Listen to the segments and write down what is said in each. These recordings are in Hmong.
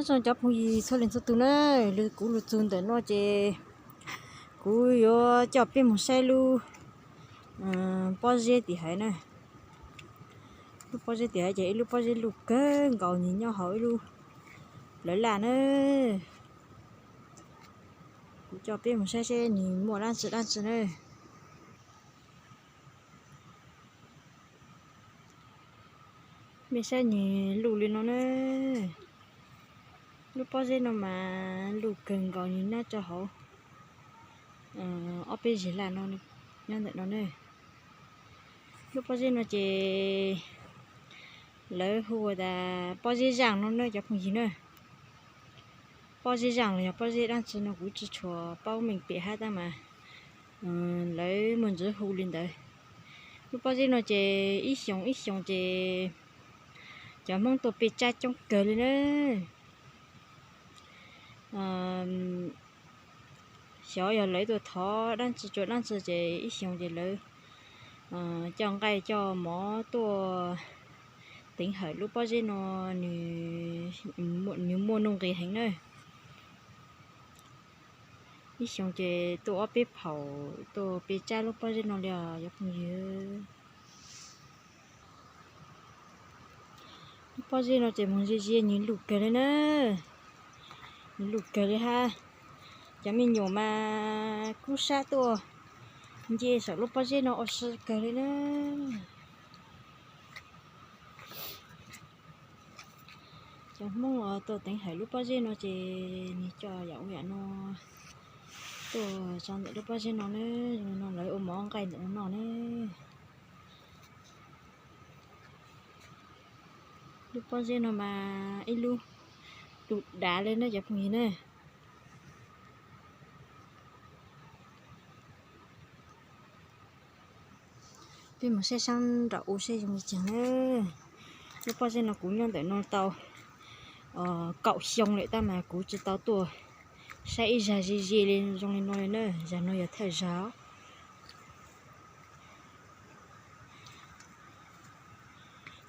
Zoo cov phooj ywg txhua leej txhua tus na, kuv lug txug ntawm no ces kuv yuav coj peb moog saib lub pob zeb tim hauv na. Lub pob zeb tim hauv ces ib lub pob zeb luj kawg nkaus, nwg nyob hauv ib lub plawv laj na. Kuv coj peb moog saib seb nwg muaj dlaab tsi dlaab tsi na. Mej saib nwg luj li no na. Lub pob zeb no mas luj kawg nkaus, nwg nyob rau hauv ob peb zeg laj no, nyob ntawm no na. Lub pob zeb no ces lawv hu tas pob zeb zaaj no na cov phooj ywg na. Pob zeb zaaj los yog pob zeb dlaab tsi no kuv tsi tshua paub meej pem hab, tab mas lawv muaj ntsis hu li ntawd. Lub pob zeb no ces ib xyoos ib xyoos ces cov Hmoob tuaj pe tsab coob kawg li na. Xyov yog lawv tuaj thov dlaab tsi tsua dlaab tsi ces ib xyoos ces lawv coj nqaij coj mov tuaj teev hawm lub pob zeb no, nwg muaj nuj nqis heev na. Ib xyoos ces tuaj ob peb phaum tuaj pe tsab lub pob zeb no li os cov phooj ywg. Lub pob zeb no ces moog ze ze nwg luj kawg li na. Nwg luj kawg li hab. Cov me nyuam mas kub sab tuaj nce saum lub pob zeb no ua si kawg li na. Cov Hmoob tuaj teev hawm lub pob zeb no ces nwg coj yam ua yam no tuaj tso ntawm lub pob zeb no na. Zoo li no lawv ua mov nqaij ntawm no noj na. Lub pob zeb no mas ib lub lug dav li na cov phooj ywg na. Peb moog saib saab nraum u seb zoo li caag na. Lub pob zeb no kuv nyob ntawm no tau kaum xyoo lawm tab mas kuv tsi tau tuaj saib ib zag ze ze li zoo li no li na. Zag no yog thawj zag.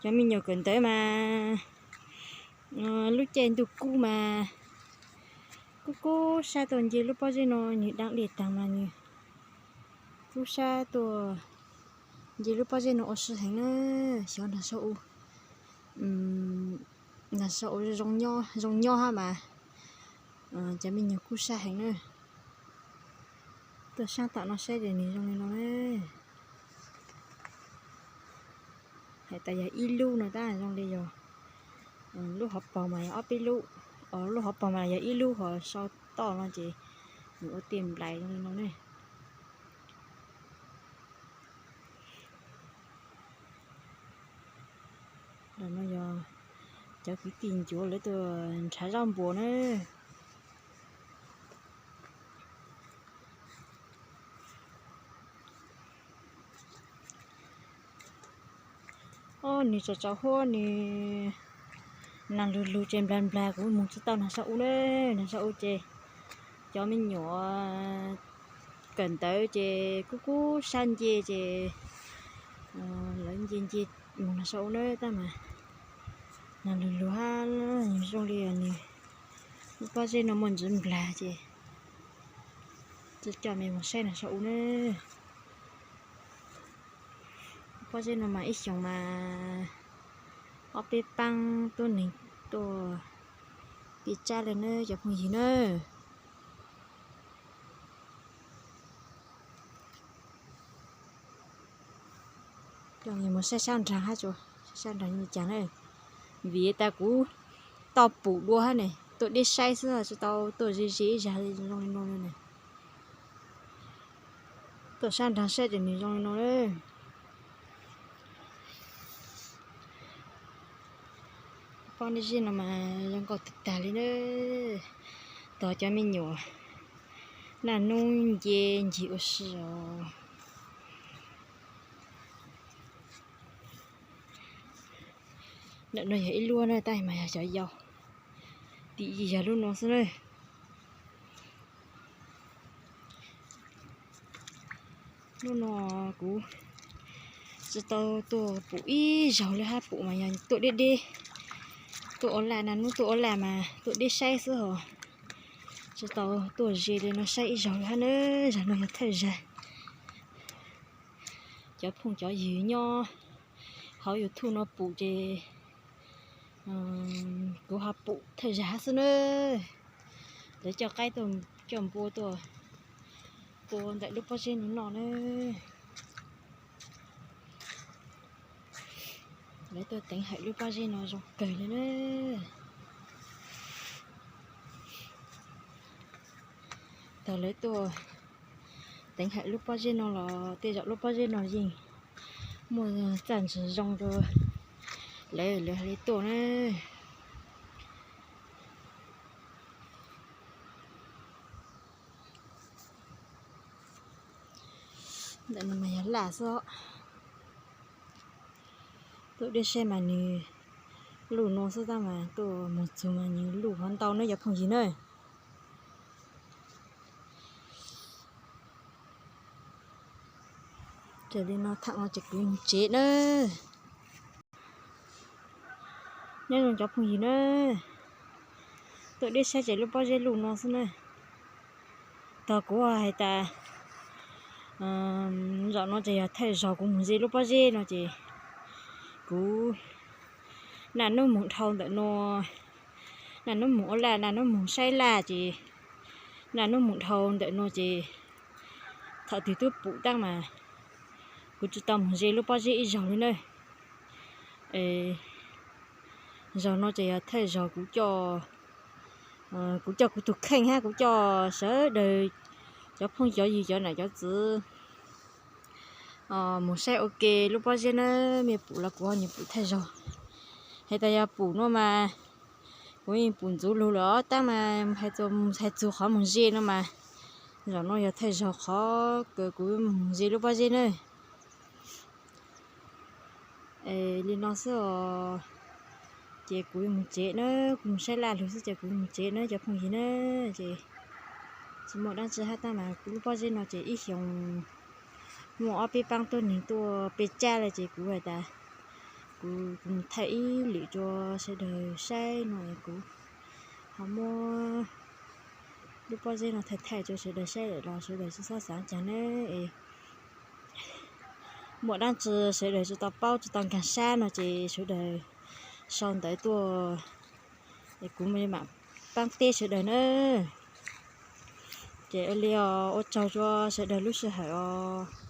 Cov me nyuam kawm ntawv mas lub caij ntuj kub mas kub kub sab tuaj nce lub pob zeb no, nwg dlaab dlej taag mas nwg kub sab tuaj nce lub pob zeb no ua si heev na. Xyov nraag sab u, nraag sab u zoo nyob hab mas cov me nyuam kub sab heev na. Tuaj saab tom no saib ces nwg zoo li no na. Hais tas yog ib lub no tab zoo li yog lub hauv paug mas yog ob peb lub, lub hauv paug mas yog ib lub, ho sau toj no ces nws ua tej nplais zoo li no ne. Ntawm no yog cov kwv tij ncuav lawv tuaj nrhav zaub npua na. Ob, nws tsaus tsaus huab, nws nag lug lug ces nplag nplag kuv moog tsi tau nag sab u na. Nag sab u ces cov me nyuam kawm ntawv ces kub kub sab nce ces lawv nce nce moog nag sab u na tab mas nag lug lug hab, zoo li nws lub pob zeb no muaj ntsis nplag ces tsi coj mej moog saib nag sab u na. Pob zeb no mas ib xyoos mas ob peb paab tuab neeg tuaj pij tsab le na cov phooj ywg na. Coj mej moog saib sab nraag hab tso, saib sab nraag li caag na. Vim tas kuv tau pum dua hab ne, tuaj deb saib xwb tsi tau tuaj ze ze ib zag zoo li no ne. Tuaj sab nraag saib ces nws zoo li no na. Pob zeb no mas zoo nkauj tag tag li na. Tog cov me nyuam naj nub nce ncig ua si os. Ntawm no yog ib lub na, tab mas yog cov yau. Tim yog lub no xwb na. Lub no kuv tsi tau tuaj pum ib zaug li hab, pum mas yog tuaj deb deb. Tuaj ua laj na, hnub tuaj ua laj mas tuaj deb saib xwb hos, tsis tau tuaj ze li no saib ib zaug li hab na. Zag no yog thawj zag. Cov phooj cov ywg nyob hauv YouTube no pum ces kuv ho pum thawj zag hab xwb na. Lawv coj qaib tuaj, coj npua tuaj tua ntawm lub pob zeb no noj na. Lawv tuaj teev hawm lub pob zeb no zoo kawg li na. Thaum lawv tuaj teev hawm lub pob zeb no los tej zaum lub pob zeb no yeej muaj txaj ntsig zoo rau lawv, lawv hais li tuaj na. Ntawm no mas yog laj xwb. Tuaj deb saib mas nws luj no xwb tab mas tuaj mus txug mas nws luj hov ntau na cov phooj ywg na. Ces li no tham no ces kuv mus tsev na. Nyob zoo cov phooj ywg na, tuaj deb saib ces lub pob zeb luj no xwb na. Tog kuv hais tas zaum no ces yog thawj zaug kuv mus ze lub pob zeb no ces kuv naj nub moog dhau ntawm no, naj nub moog ua laj, naj nub moog saib laj ces naj nub moog dhau ntawm no ces thaum twg twb pum tab mas kuv tsis tau moog ze lub pob zeb ib zaug li na. Zaug no ces yog thawj zaug kuv coj, kuv coj kuv tug kheej hab kuv coj sawv daws cov phooj cov ywg cov nam cov txwv mus saib ua ke lub pob zeb na. Mej pum los kuv ho nyuam pum thawj zaug. Hais tas yog pum no mas kuv yeej pum ntxuv lug lawm tab mas hais txug qhov mus ze no mas zaum no yog thawj zaug qhov kuv mus ze lub pob zeb na. Li no xwb os. Ces kuv mus tsev na, kuv mus saib laj lug xwb ces kuv mus tsev na cov phooj ywg na. Ces tsis muaj dab tsi hab tab mas kuv lub pob zeb no ces ib xyoos muaj ob peb paab tuab neeg tuaj pe tsab le ces kuv hais tas kuv, kuv mus thaij ib lwm rua sawv daws saib no es kuv ho muab lub pob zeb no thaij thaij rua sawv daws saib lawm los sawv daws tsis txhob xav cas ne. Es muaj dab tsi sawv daws tsis tau paub tsis tau nkaag sab no ces sawv daws sau ntawv tuaj es kuv mam paab teb sawv daws na. Ces ua li os, ua tsaug rua sawv daws lub sij hawm os.